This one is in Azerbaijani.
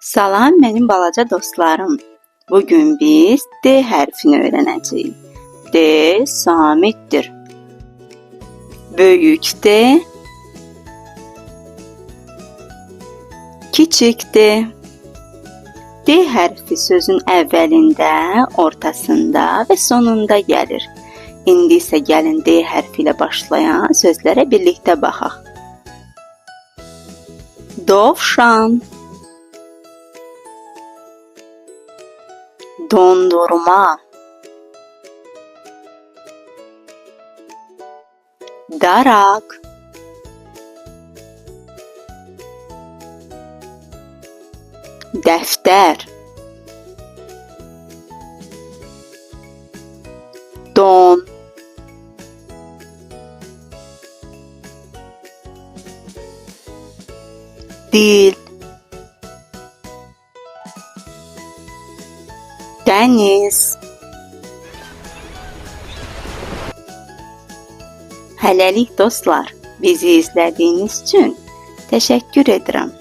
Salam mənim balaca dostlarım. Bugün biz D hərfini öyrənəcəyik. D samitdir. Böyük D, kiçik D. D hərfi sözün əvvəlində, ortasında və sonunda gəlir. İndi isə gəlin D hərfi ilə başlayan sözlərə birlikdə baxaq. Dovşan, dondurma, daraq, dəftər, don, dil, dəniz. Hələlik dostlar, bizi izlədiyiniz üçün təşəkkür edirəm.